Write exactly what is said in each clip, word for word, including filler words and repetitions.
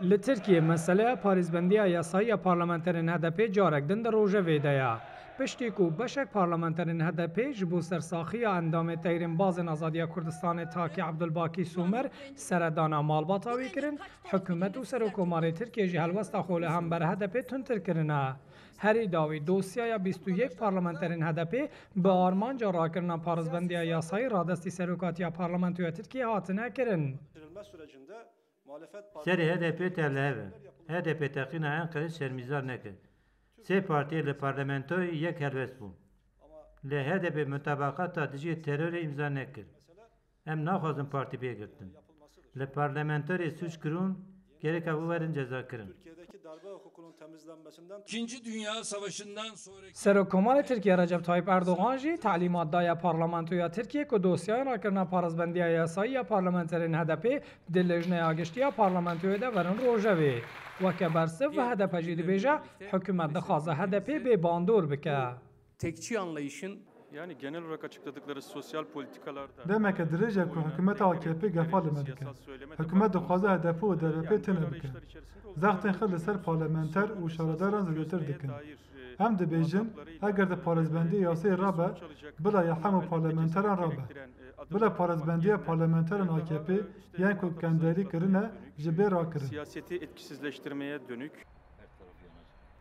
Li Tirkiyê meseleya parêzbendiya yasayî ya parlamenterên H D P carek din di rojevê de ye. Piştî ku beşek parlamenterên H D P ji bo sersaxiya endamê Teyrînbazên Azadiya Kurdistanê Takî Ebdulbakî Somer seredana malbata wî kirin, hikûmet û Serokkomarê Tirkiyê jî helwesta xwe li hember H D P tundtir kirine. Herî dawî dosyaya bîst û yek parlamenterên H D P bi armanca rakirina parêzbendiya yasayî radestî serokatiya parlamentoya Tirkiyê hatine kirin. Serê H D P tevlihev e. H D P teqîna Enqerê şermîzar nekir. Sê partiyê li parlamentoyê yek helwest bûn. Lê H D P mutabaqata dijî terorê îmza nekir. Em naxwazin partî bê girtin. Li parlamenterê sûc kirûn gerek ev werin cezakirin. İkinci Dünya Savaşı'ndan sonraki Serokkomarê Tirkiye Recep Tayyip Erdogan jî telîmat daye parlamentoya Tirkiye ku dosyayên rakirina parêzbendiya yasayî ya parlamenterên H D P di Lijneya Giştî ya Parlamentoyê de verin rojevê. Weke bersiv, H D P jî dibêje, hikûmet dixwaze H D P bê bandor bike. Tekçi anlayışın Yani genel olarak açıkladıkları sosyal politikalarda Demeke dirêj e ku hikûmeta A K P gefa li me dike. Hikûmet dixwaze H D P û D B P tune bike. Zextên xwe li ser parlamenter û şaredaran zêdetir dikin. Em dibêjin, eger di parêzbendiyê yasayê rabe, bila ya hemû parlamenteran rabe. Bila parêzbendiya parlamenteran A K P yên ku kenderî kirine ji bê rakirin. Siyaseti etkisizleştirmeye dönük.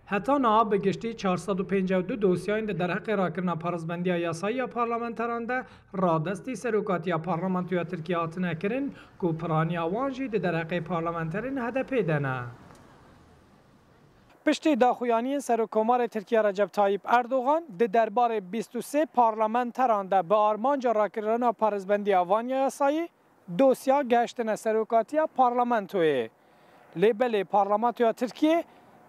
Heta niha bi giştî çar sed û pêncî û du dosyayên di derheqê rakirina parêzbendiya yasayî ya parlamenteran de radestî serokatiya parlamentoya Tirkiye hatine kirin ku piraniya wan jî di derheqê parlamenterên H D P de ne. Piştî daxuyaniyên Serokkomarê Tirkiye Recep Tayyip Erdogan di derbarê bîst û sê parlamenteran de bi armanca rakirina parêzbendiya van yasayî, dosya gehiştine serokatiya parlamentoyê. Lê belê parlamentoya Tirkiyê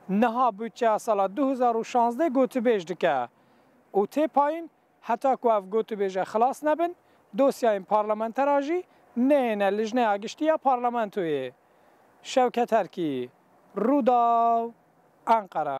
niha budçeya sala du hezar û şazdeh gotûbêj dike û tê payîn heta ku ev gotûbêje xilas nebin, dosyayên parlamenteran jî neyêne Lijneya Giştî ya Parlamentoyê. Şewket Erkî, Rûdaw, Enqere.